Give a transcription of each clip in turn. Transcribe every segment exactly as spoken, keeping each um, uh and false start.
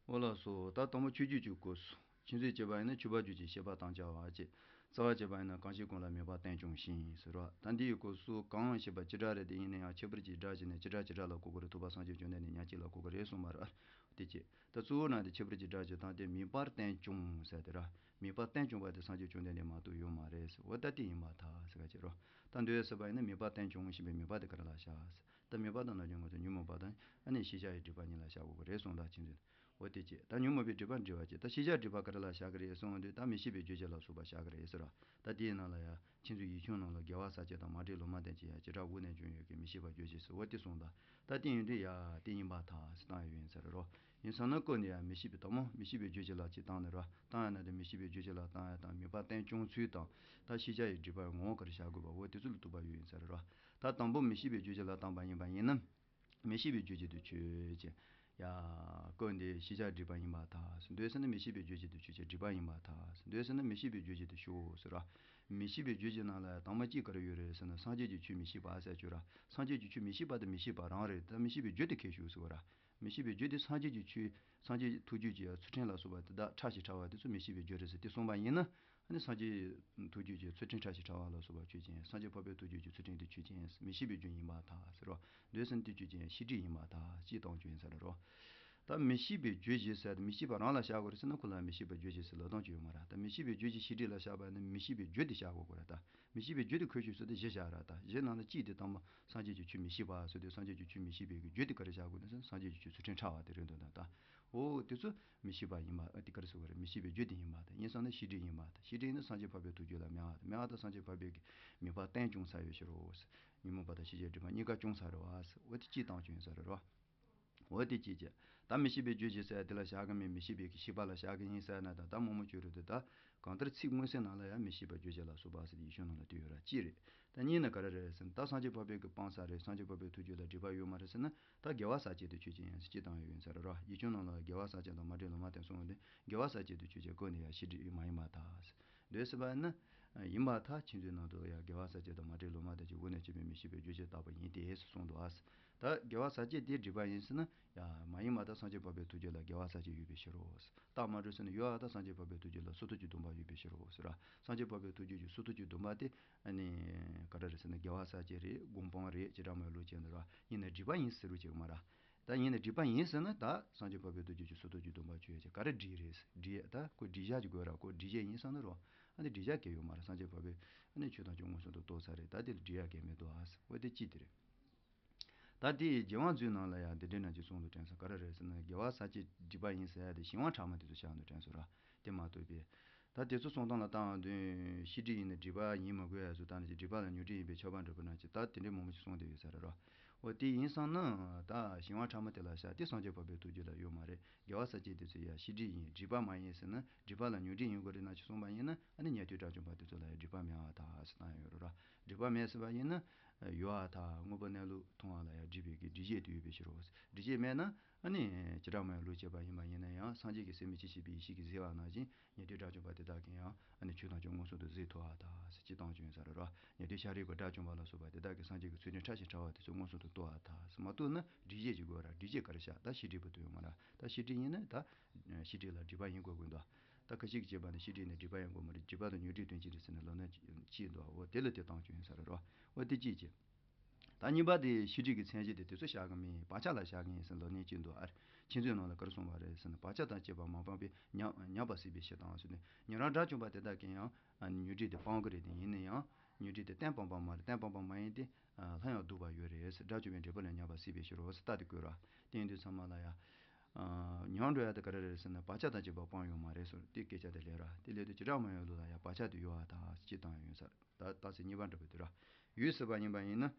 འོ་ལགས་སོ། ད་དང་པོ་ཆོས་བརྒྱུད་ཀྱི་སྐོར་སོ། མཁྱེན་བརྩེ་བྱེད་པ་ཡིན་ན་ཆོས་པ་བརྒྱུད་ཀྱི་བཤད་པ་དང་བཅས་པ་བཅས། རྩ་བ་བྱེད་པ་ཡིན་ན་གང་ཞིག་ཀུན་ལ་མོས་པ་རྟེན་བཅོམ་ཞིང་ཟེར་བ། ད་འདི་ཡི་སྐོར་སོ་གང་ཞེས་པ་ཅི་འདྲ་རེད་དེ་ཡིན་ན་ཡང་ཁྱད་པར་གྱི་སྒྲ་ཞིག་ནས་ཅི་འདྲ་ཅི་འདྲ་ལ་གོ་དགོས་རེད། ཐོག་པ་སངས་རྒྱས་བཅོམ་ལྡན་འདས་མཉམ་གཅིག་ལ་གོ་དགོས་རེད་གསུངས་པ་རེད། དེ་ཅི། ད་གཙོ་བོ་ན་དེ་ཁྱད་པར་གྱི་སྒྲ་ཞིག་དང་དེ་མོས་པ་རྟེན་བཅོམ་ཟེར་དེ་ར། མོས་པ་རྟེན་བཅོམ་པ་དེ་སངས་རྒྱས་བཅོམ་ལྡན་འདས་མ་གཏོགས་ཡོད་མ་རེད་ཟེར། འོ་ད་དེ་ཡིན་པར་ཐལ་ཟེར་ག་ཅི་རོ། ད་འདོད་ཟེར་བ་ཡིན་ན་མོས་པ་རྟེན་བཅོམ་ཞེས་པའི་མོས་པ་དེ་ག་རེ་ལ་བཞག་ཟེར། ད་མོས་པ་དང་ནམ་རྒྱུན་ང་ཚོ་ཉོན་མོངས་པ་དང་ཨ་ནི་ཤེས་བྱ་ཡི་སྒྲིབ་པ་གཉིས་ལ་བཞག་དགོས་ཀྱི་རེད་གསུངས་ད་ཕྱིན་ཚུལ། འོ་དེ་ཅི། ད་ཉོན་མོངས་པའི་སྒྲིབ་པ་འདྲི་བ་ཅི། ད་ཤེས་བྱ་སྒྲིབ་པ་ག་རེ་ལ་བཞག་གི་རེད་གསུངས་དུས་ད་མི་ཤེས་པའི་རྒྱུ་ཅི་ལ་སོགས་པ་བཞག་གི་རེད་ཟེར་ར། ད་དེའི་ནང་ལ་ཡ། ཁྱེད་ཚོའི་ཡིག་ཆུང་ནང་ལ་དགེ་བ་ཟག་བཅས་དང་མ་འདྲེས་ལུང་མ་བསྟན་ཅིང་ཡང་བྱེ་བྲག་དབུས་ནས་བྱུང་ཡོད་ཀྱི་མི་ཤེས་པ་རྒྱུ་ཅི་ཟེར་འོ་དེ་གསུངས་ད། ད་དེ་ཡིན་དུས་ཡ་དེ་ཡིན་པར་ཐལ་ཟེར་བཏང་ཡ་ཡོད་ཡིན་ས་རེད་རོ། ཡིན་ས་ན་ཀུན་ནས་ཡ་མི་ཤེས་པའི་དང་པོ་མི་ཤེས་པའི་རྒྱུ་ཅི་ལ་ཅིག་བཏང་ནས་རོ། བཏང་ཡ་ན་དེ་མི་ཤེས་པའི་རྒྱུ་ཅི་ལ་བཏང་ཡ་དང་མོས་པ་རྟེན་བཅོམ་ཚུལ་དང་། ད་ཤེས་བྱ་ཡི་སྒྲིབ་པ་ངོ་བོ་ག་རེ་བཞག་དགོས་པ་འོ་དེ་ཚོ་ལ་ཐུག་པ་ཡོད་ཡིན་ས་རེད་རོ། ད་དང་པོ་མི་ཤེས་པའི་རྒྱུ་ཅི་ལ་བཏང་པ་ཡིན་པ་ཡིན་ན། མི་ཤེས་པའི་རྒྱུ་ཅི་དེ་ཆོས་ཅན། ཡ། ཀུན་ནས་ཤེས་བྱ་སྒྲིབ་པ་ཡིན་པར་ཐལ། འདོད་ཟེར་ན་མི་ཤེས་པའི་རྒྱུ་ཅི་དེ་ཆོས་ཅན་སྒྲིབ་པ་ཡིན་པར་ཐལ། འདོད་ཟེར་ན་མི་ཤེས་པའི་རྒྱུ་ཅི་དེ་ཆོས་ཟེར་ར། མི་ཤེས་པའི་རྒྱུ་ཅི་ནང་ལ་དང་པོ་གཅིག་ག་རེ་ཡོད་རེད་ཟེར་ན་སངས་རྒྱས་ཀྱི་ཆོས་མི་ཤེས་པ་ཟེར་ཆོས་ར། སངས་རྒྱས་ཀྱི་ཆོས་མི་ཤེས་པ་དེ་མི་ཤེས་པ་རང་རེད། ད་མི་ཤེས་པའི་རྒྱུ་དེ་ཁས་ཞུགས་ཟེར་བ་ར། མི་ཤེས་པའི་རྒྱུ་དེ་སངས་རྒྱས་ཀྱི་ཆོས། སངས་རྒྱས་ཐུགས་རྒྱུད་ཀྱི་ཚུལ་ཁྲིམས་ལ་སོགས་པ་དེ་དག་ཕྲ་ཞིང་ཕྲ་བ་དེ་ཚོ་མི་ཤེས་པའི་རྒྱུ་རེད་ཟེར་དེ་གསུངས་པ་ཡིན་ན། ཨ་ནི་སངས་རྒྱས་ཐུགས་རྒྱུད་ཀྱི་ཚུལ་ཁྲིམས་ཕྲ་ཞིང་ཕྲ་བ་ལ་སོགས་པ་ཆོས་ཅན། སངས་རྒྱས་འཕགས་པའི་ཐུགས་རྒྱུད་ཀྱི་ཚུལ་ཁྲིམས་དེ་ཆོས་ཅན། མི་ཤེས་པའི་རྒྱུ་ཡིན་པར་ཐལ་ཟེར་རོ། འདོད་ཟེར་ན་དེ་ཆོས་ཅན་ཤེས་སྒྲིབ་ཡིན་པར་ཐལ་ཅེས་བཏང་བྱུང་ཡིན་ས་རེད་རོ། ད་མི་ཤེས་པའི་རྒྱུ་ཅི་ཟེར་ཏེ་མི་ཤེས་པ་རང་ལ་བཞག་དགོས་རེད་ཟེར་ན་ཁོ་ལ་མི་ཤེས་པའི་རྒྱུ་ཅི་ཟེར་ལབ་སྟངས་ཅི་ཡོད་མ་རེད། ད་མི་ཤེས་པའི་རྒྱུ་ཅི་ཤེས་སྒྲིབ་ལ་བཞག་པ་ཡིན་ན་མི་ཤེས་པའི་རྒྱུ་དེ་བཞག་དགོས་ཀྱི་རེད་ད། མི་ཤེས་པའི་རྒྱུ་དེ་ཁོ་ཤེས་ཟེར་ཏེ་བཞི་བཞག་ར་ད། བཞི་ནང་ལ་གཅིག་དེ་དང་པོ་སངས་རྒྱས་ཀྱི་ཆོས་མི་ཤེས་པ་ཟེར་དུས་སངས་རྒྱས་ཀྱི་ཆོས་མི་ཤེས་པའི་རྒྱུ་དེ་ག་རེ་བཞག་དགོས་ན་ཟེར་ན་སངས་རྒྱས་ཀྱི་ཆོས་ཚུལ་ཁྲིམས་ཕྲ་བ་དེ་རེད་འདུག་ད་ད། འོ་དེ་ཚོ་མི་ཤེས་པ་ཡིན་པ་ཨ་དེ་ག་རེ་ཟེར་དགོས་རེད། མི་ཤེས་པའི་རྒྱུ་དེ་ཡིན་པ་ད། ཡིན་ཙང་ན་ཤེས་སྒྲིབ་ཡིན་པ་ད། ཤེས་སྒྲིབ་ཡིན་ན་སངས་རྒྱས་འཕགས་པའི་ཐུགས་རྒྱུད་ལ་མེད་པ་ད། མེད་པ་ད་སངས་རྒྱས་འཕགས་པའི་གི་མོས་པ་རྟེན་བཅོམ་ཚར་ཡོད་ཕྱིར་རོ། ཉོན་མོངས་པ་དང་ཤེས་བྱའི་སྒྲིབ་པ་གཉིས་ཀ་བཅོམ་ཚར་རོ་ཨ། འོ་དེ་གཅིག་བཏང་བྱུང་ཡིན་ས་རེད་རོ། འོ་དེ་གཅིག་བྱས། ད་མི་ཤེས་པའི་རྒྱུ་ཅི་ཟེར་དེ་ལ་བཞག་གི་མེད། མི་ཤེས་པའི་གི་ཤེས་པ་ལ་བཞག་གི་ཡིན་ཟེར་ན་ད་ད་མང་མང་བྱོས་རེད་དེ་ད། གང་ལྟར་ཚིག་མངོན་གསལ་ནང་ལ་ཡང་མི་ཤེས་པའི་རྒྱུ་ཅི་ལ་སོགས་པ་ཟེར་ཡིག་ཆུང་ནང་ལ་བསྡུས་ཡོད་ར་གཅིག་རེད། ད་གཉིས་ནི་ག་རེ་རེད་ཟེར་ན་ད་སངས་རྒྱས་འཕགས་པའི་གི་སྤངས་ས་རེད། སངས་རྒྱས་འཕགས་པའི་ཐུགས་རྒྱུད་ལ་སྒྲིབ་པ་ཡོད་མ་རེད་ཟེར་ན་ད་དགེ་བ་ཟག་བཅས་དེ་ཆོས་ཅན་ཡང་ཟེར་སྤྱི་བཏང་ཡོད་ཡིན་ས་རེད་ར། ཡིག་ཆུང་ནང་ལ་དགེ་བ་ཟག་བཅས་དང་མ་འདྲེས་ལུང་མ་བསྟན་གསུངས་ཏེ་དགེ་བ་ཟག་བཅས་དེ་ཆོས་ཅན་ཀུན་ནས་ཡང་ཤེས་སྒྲིབ་མ་ཡིན་པར་ཐལ། འདོད་ཟེར་བ་ནི། ཡིན་པར་ཐལ། ཁྱེད་ཚོའི་ནང་དུ་ཡང་དགེ་བ་ཟག་བཅས་དང་མ་འདྲེས་ལུང་མ་བསྟན་གྱི་སྒོ་ནས་སྐྱེས་པའི་མི་ཤེས་པའི་རྒྱུ་ཅི་ལྟ་བུ་ཡིན་ཏེ་ཟེར་གསུངས་འདུག་ཨ། ད་དགེ་བ་ཟག་བཅས་དེ་སྒྲིབ་པ་ཡིན་ཟེར་ན་ཡང་མ་ཡིན་པར་ཐལ། སངས་རྒྱས་འཕགས་པའི་ཐུགས་རྒྱུད་ལ་དགེ་བ་ཟག་བཅས་ཡོད་པའི་ཕྱིར་རོ། རྟགས་མ་གྲུབ་ཟེར་ན་ཡོད་ཨ། ད་སངས་རྒྱས་འཕགས་པའི་ཐུགས་རྒྱུད་ལ་སོར་ཐུག་གི་སྡོམ་པ་ཡོད་པའི་ཕྱིར་རོ་ཟེར་ར། སངས་རྒྱས་འཕགས་པའི་ཐུགས་རྒྱུད་ཀྱི་སོར་ཐུག་གི་སྡོམ་པ་དེ་ཨ་ནི་ག་འདྲ་རེད་ཟེར་ན་དགེ་བ་ཟག་བཅས་རེད། སྒོམ་སྤང་རེད། བྱེ་བྲག་སྨྲ་བའི་ལུགས་ཅན་དུ་ར། ཡིན་ན་སྒྲིབ་པ་ཡིན་ཟེར་རོ་བྱེད་གི་མ་ར། ད་ཡིན་ན་སྒྲིབ་པ་ཡིན་ཟེར་ན་ད་སངས་རྒྱས་འཕགས་པའི་ཐུགས་རྒྱུད་ཀྱི་སོར་ཐུག་གི་སྡོམ་པ་ཆོས་ཅན་ག་རེ་སྒྲིབ་རེད། སྒྲིབ་ད་ཁོ་སྒྲིབ་བྱ་གི་དགོས་ར། ཁོ་སྒྲིབ་བྱེད་ཡིན་ས་ན་རོ། ཨ་ནི་སྒྲིབ་བྱ་གལ་ཡོད་མ་ར། སངས་རྒྱས་འཕགས་པའི་ཨ་ནི་ཆོས་ཐམས་ཅད་མངོན་སུམ་དུ་རྟོགས་ཚར་རེད། ད་དེ་ལ་སྒྲིབ་བྱ་གལ་མི་འདུག་ཨ། འོ་དེ་གཅིག་དེ་རེད། ད་དེ་རྗེ་དབང་འདུས་ནང་ལ་ཡང་འདི་འདྲའི་ནང་གཅིག་གསུང་དུ་དྲན་སོང་། ག་རེ་རེད་ཟེར་ན་དགེ་བ་ཟག་བཅས་སྒྲིབ་པ་ཡིན་ཟེར་ཡ་དེ་གཞན་དབང་ཕྲ་མོ་དེ་ཚོ་ཤར་དུ་དྲན་སོང་ར། དེ་མ་གཏོགས་པའི། ད་དེ་ཚོ་གསུང་སྟངས་ལ་བལྟ་བ་དུས་ཤེས་སྒྲིབ་ཡིན་ན་སྒྲིབ་པ་ཡིན་མི་དགོས་ཡ་ཚོ་ད་ནི་སྒྲིབ་པ་ལ་ཉོན་སྒྲིབ་ཡིན་པའི་ཆོས་པ་འདྲ་པོ་ན་ཅི་ད་དེ་འདྲའི་མང་པོ་ཞིག་གསུངས་བསྡད་ཡོད་ས་རེད་ར། འོ་དེ་ཡིན་བསམ་ན་ད་གཞན་དབང་ཕྲ་མོ་དེ་ལ་ཤར་དེ་སངས་རྒྱས་འཕགས་པའི་ཐུགས་རྒྱུད་ལ་ཡོད་མ་རེད། དགེ་བ་ཟག་བཅས་དེ་ཚོ་ཡ་ཤེས་སྒྲིབ་ཡིན་སྒྲིབ་པ་མ་ཡིན་ཟེར་ན་སྒྲིབ་པ་ལ་ཉོན་སྒྲིབ་ཡིན་དགོས་རེད་ན་ཅི་གསུངས་པ་ཡིན་ན་ཨ་ནི་ཉན་ཐོས་དགྲ་བཅོམ་པ་དེ་ཚོ་ལ་ཡ་སྒྲིབ་པ་མེད་པར་ཐལ་ཟེར་བཏང་ཡོད་རེད་ར། སྒྲིབ་པ་མེད་ཟེར་བ་ཡིན་ན། ཡོད་པར་ཐལ། དངོས་པོ་གནས་ལུགས་མཐོང་བ་ལ་ཡང་སྒྲིབ་པའི་གི་སྒྲིབ་བྱེད་དུ་ཡོད་པའི་ཕྱིར་རོ། སྒྲིབ་བྱེད་མེད་ན་ཨ་ནི་བྱེ་བྲག་སྨྲ་བའི་ལུགས་བྱེད་པ་ཡིན་པ་ཡིན་ན་ཡང་སངས་རྒྱས་ཀྱི་སེམས་མེད་ཅིང་ཤེས་པའི་ཡེ་ཤེས་ཀྱིས་གཟིགས་པ་ནང་བཞིན་ཉན་ཐོས་དགྲ་བཅོམ་པ་དེ་དག་གིས་ཡང་ཨ་ནི་ཆོས་ཐམས་ཅད་མངོན་སུམ་དུ་གཟིགས་ཐུབ་པར་ཐལ་ཟེར་སྤྱི་བཏང་བྱུང་ཡོད་ས་རེད་རོ། ཉན་ཐོས་ཤཱ་རིའི་བུ་དགྲ་བཅོམ་པ་ལ་སོགས་པ་དེ་དག་གིས་སངས་རྒྱས་ཀྱི་ཚུལ་ཁྲིམས་ཕྲ་ཞིང་ཕྲ་བ་དེ་ཚོ་མངོན་སུམ་དུ་རྟོགས་པར་ཐལ་ཟེར། མ་རྟོགས་ན་སྒྲིབ་བྱེད་ཅིག་དགོས་ར། སྒྲིབ་བྱེད་ག་རེ་བཞག་ད་ཤེས་སྒྲིབ་པོ་དེ་ཡོད་མ་ར། ད་ཤེས་སྒྲིབ་ཡིན་ན་ད་ཤེས་སྒྲིབ་ལ་སྒྲིབ་པ་ཡིན་དགོས་ཀྱི་འདུག་ད་ཁ་ཅིག་གིས་བྱས་པ་ནི་ཤེས་སྒྲིབ་ནི་སྒྲིབ་པ་ཡིན་དགོས་མ་རེད། སྒྲིབ་པ་དང་ཉོན་སྒྲིབ་དོན་གཅིག་རེད་ཟེར་ནས་ལབ་ནས་ཅིག་འདུག་འོ་དེ་ལ་དེ་བཏང་བྱུང་ཡིན་ས་རེད་རོ། འོ་དེ་གཅིག་བྱས། ད་གཉིས་པ་དེ་ཤེས་སྒྲིབ་ཀྱི་མཚན་གཞི་དེ་དེ་ཚོ་བཞག་གི་མིན། བག་ཆགས་ལ་བཞག་གི་ཡིན་ཟེར་ལབ་ནས་ཅིག་འདུག་ཨ། ཁྱེད་ཚོའི་ནང་ལ་ག་རེ་གསུངས་པ་རེད་ཟེར་ན་བག་ཆགས་དང་བཅས་པ་མ་སྤངས་པས་ཉམས་ཉམས་པ་སྲིད་པའི་ཕྱིར་དང་ཟེར་ནས་ཉན་རང་དགྲ་བཅོམ་པ་དེ་དག་གིས་ཡང་ཉོན་སྒྲིབ་དེ་སྤང་གི་རེད། དེ་ཡིན་ན་ཡང་ཉོན་སྒྲིབ་དེ་གཏན་སྤངས་པ་མ་རེད། གཏན་སྤངས་པ་མ་ཡིན་ཏེ། སླར་ཡང་ལྡོག་པ་ཡོད་རེད་ཟེར། དགྲ་བཅོམ་པའི་འབྲས་བུ་ལ་ཉམས་པ་སྲིད་པའི་ཕྱིར་རོ་ཟེར་ལྟ་དེ་དགོས་ར། དེ་ཡིན་དུས་ཚང་མ་ལ་ཡ། ཉམས་འགྲོ་ཡ་དེ་ག་རེ་རེད་ཟེར་ན་བག་ཆགས་དང་བཅས་པ་སྤངས་ཡོད་མ་རེད་ཟེར་དེ་སྐད་ཆ་དེ་ལབ་ར། དེ་ལབ་དུས་བྱེ་བྲག་སྨྲ་བའི་ལུགས་ལ་ཡ་བག་ཆགས་དེ་ཡོད་པར་ཐལ་ཟེར་སྤྱི་བཏང་ཡོད་ས་རེད། ད་རྟགས་གསལ་གཉིས་པ་འདྲ་པོ་དེ་ར། ཡོད་ཟེར་བ་ཡིན་པ་ཡིན་ན།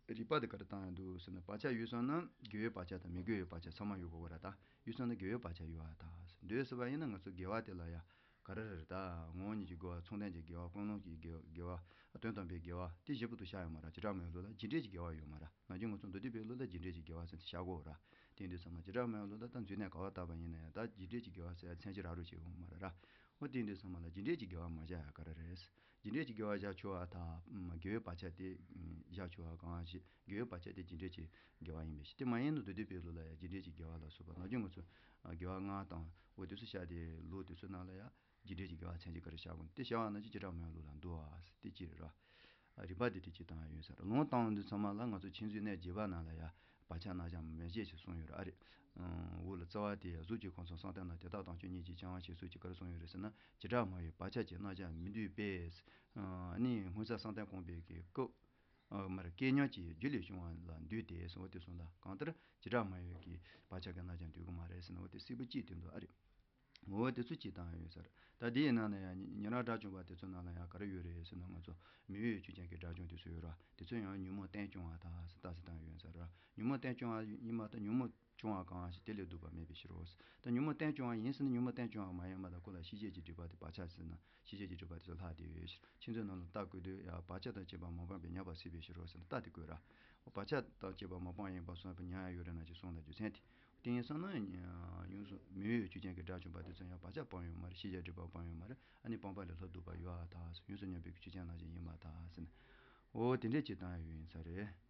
རིགས་པ་དེ་ག་རེ་བཏང་ཡ་འདུག་ཟེར་ན་བག་ཆགས་ཡོད་སོང་ན་དགེ་བའི་བག་ཆགས་དང་མི་དགེ་བའི་བག་ཆགས་ཚང་མ་ཡོད་དགོས་པ་ར། ད་ཡོད་སོང་ན་དགེ་བའི་བག་ཆགས་ཡོད་པར་ཐལ་ཟེར། འདོད་ཟེར་བ་ཡིན་ན་ང་ཚོ་དགེ་བ་དེ་ལ་ཡ། ག་རེ་རེད། ད་ངོ་བོ་ཉིད་ཀྱི་དགེ་བ། མཚུངས་ལྡན་གྱི་དགེ་བ། ཀུན་སློང་གི་དགེ་དགེ་བ། དོན་དམ་པའི་དགེ་བ། དེ་བཞི་པོ་དེ་བཞག་ཡོད་མ་རེད། བྱེ་བྲག་སྨྲ་བའི་ལུགས་ལ་རྒྱུ་འབྲས་ཀྱི་དགེ་བ་ཡོད་མ་རེད། ནམ་རྒྱུན་ང་ཚོ་མདོ་སྡེ་པའི་ལུགས་ལ་རྒྱུ་འབྲས་ཀྱི་དགེ་བ་ཟེར་ཏེ་བཞག་གོ་ར། དེ་ཡིན་དུས་ཙམ་ལ་བྱེ་བྲག་སྨྲ་བའི་ལུགས་ལ་ད་མཛོད་ནས་ག་པར་བལྟས་པ་ཡིན་ན་ཡང་ད་རྒྱུ་འབྲས་ཀྱི་དགེ་བ་ཟེར་ཡ་མཚན་གཞི་རག་རོགས་བྱེད་ཡོད་མ་རེད་ར། འོ་དེ་ཡིན་དུས་ཙམ་ལ་རྒྱུ་འབྲས་ཀྱི་དགེ་བ་མ་བཞག་ཡ་ག་རེ་རེད། རྒྱུ་འབྲས་ཀྱི་དགེ་བ་བཞག་ཆོག་པ་དང་། དགེ་བའི་བག་ཆགས་དེ་བཞག་ཆོག་པ་གང་ཞིག་དགེ་བའི་བག་ཆགས་དེ་རྒྱུ་འབྲས་ཀྱི་དགེ་བ་ཡིན་པའི་ཕྱིར། དེ་མ་ཡིན་ན་མདོ་སྡེ་པའི་ལུགས་ལ་ཡང་རྒྱུ་འབྲས་ཀྱི་དགེ་བ་ལ་སོགས་པ་ནམ་རྒྱུན་ང་ཚོ་དགེ་བ་ལྔ་དང་འོ་དེ་ཚོ་བཤད་དེ་ལུགས་དེ་ཚོའི་ནང་ལ་ཡང་རྒྱུ་འབྲས་ཀྱི་དགེ་བ་མཚན་གཞི་ག་རེ་བཞག་དགོས་ན་དེ་བྱ་བ་ནང་བཞིན་བྱེ་བྲག་སྨྲ་བའི་ལུགས་ལ་འདུ་བ་དེ་གཅིག་རེད་ར། རིམ་པ་དེ་འདྲ་ཅིག་བཏང་ཡ་ཡོད་ས་རེད། ལུང་བསྟན་དུས་ཚང་མ་ལ་ང་ཚོ་ཆོས་མཛོད་གནས་བརྒྱད་པ་ནང་ལ་ཡང་བག་ཆགས་རྣམ་གཞག་མི་བཞེད་ཅེས་གསུངས་ཡོད་རེད་ཨ་རེད། འོག་ལ་རྩ་བ་དེ་གཟུགས་ཀྱི་ཁམས་སུ་བསམ་གཏན་དང་དེ་དག་དང་བཅས་ཉིད་ཀྱི་བྱ་བ་ཞེས་གསུངས་ཀྱི་ག་རེ་གསུངས་ཡོད་རེད་ཟེར་ན། བྱེ་བྲག་སྨྲ་བས་བག་ཆགས་ཀྱི་རྣམ་གཞག་མི་འདོད་པས། ཨ་ནི་སྔོན་བསགས་བསམ་གཏན་གོམས་པའི་གི་སྐབས་ཨ་མར་སྐལ་མཉམ་གྱི་རྒྱུ་ལས་བྱུང་བ་ལ་འདོད་དེ་ཟེར་བ་དེ་གསུངས་ད། གང་ལྟར་བྱེ་བྲག་སྨྲ་བས་ཀྱི་བག་ཆགས་ཀྱི་རྣམ་གཞག་འདོད་གི་མ་རེད་ཟེར་ན་འོ་དེ་སྲིད་པ་གཅིག་དེ་འདུག་ཨ་རེད། འོ་དེ་ཚོ་གཅིག་བཏང་ཡོད་ས་རེད། ད་འདིའི་ནང་ན་ཡང་ཉན་རང་དགྲ་བཅོམ་པ་དེ་ཚོ་ནང་ལ་ཡང་ག་རེ་ཡོད་རེད་ཟེར་ན་ང་ཚོ་མི་འོས་ཆོས་ཅན་གྱི་དགྲ་བཅོམ་དེ་ཚོ་ཡོད་ར། དེ་ཚོ་ཡང་ཉོན་མོངས་བརྟན་སྐྱོང་བ་དང་ཟེར་ལྟ་ཟེར་བཏང་ཡོད་ས་རེད། ཉོན་མོངས་བརྟན་སྐྱོང་བ་ཡིན་མ་ད་ཉོན་མོངས་སྐྱོང་བ་གང་ཞིག་དེ་ལས་ལྡོག་པ་མེད་པའི་ཕྱིར་རོ། ད་ཉོན་མོངས་བརྟན་སྐྱོང་བ་ཡིན་ཟེར་ན་ཉོན་མོངས་བརྟན་སྐྱོང་བ་མ་ཡིན་མ་ད་ཁོ་ལ་ཤེས་བྱའི་སྒྲིབ་པ་དེ་བག་ཆགས་ཟེར་ན་ཤེས་བྱའི་སྒྲིབ་པ་དེ་ཚོ་ལྷག་བསྡད་ཡོད་ཕྱིར། ཁྱེད་ཚོའི་ནང་ལ་ལྟ་དགོས་དུས་ཡང་བག་ཆགས་དང་བཅས་པ་མ་སྤངས་པས་ཉམས་པ་སྲིད་པའི་ཕྱིར་རོ་ཟེར་ན་ལྟ་དེ་དགོས་ར། བག་ཆགས་དང་བཅས་པ་མ་སྤངས་ཡིན་པ་སོང་བ་ཉམས་ཡ་ཡོད་རེད་ན་ཅེས་གསུངས་ལ་རྒྱུ་མཚན་དེ། དེ་ཡིན་ཙང་ན་ཡོངས་སུ་མི་འོས་ཆོས་ཅན་གྱི་དགྲ་བཅོམ་པ་དེ་ཚོ་ཡང་བག་ཆགས་སྤངས་ཡོད་མ་རེད། ཤེས་བྱའི་སྒྲིབ་པ་སྤངས་ཡོད་མ་རེད། ཨ་ནི་སྤངས་པ་ལས་ལྷག་ལྡོག་པ་ཡོད་ཨ་ད་ཟེར། ཡོངས་སུ་ཉམས་པའི་ཆོས་ཅན་རྣམ་གཞག་ཡིན་མ་ད་ཟེར་ན། འོ་དེ་འདྲས་ཅིག་བཏང་ཡ་ཡོད་ཡིན་ས་རེད།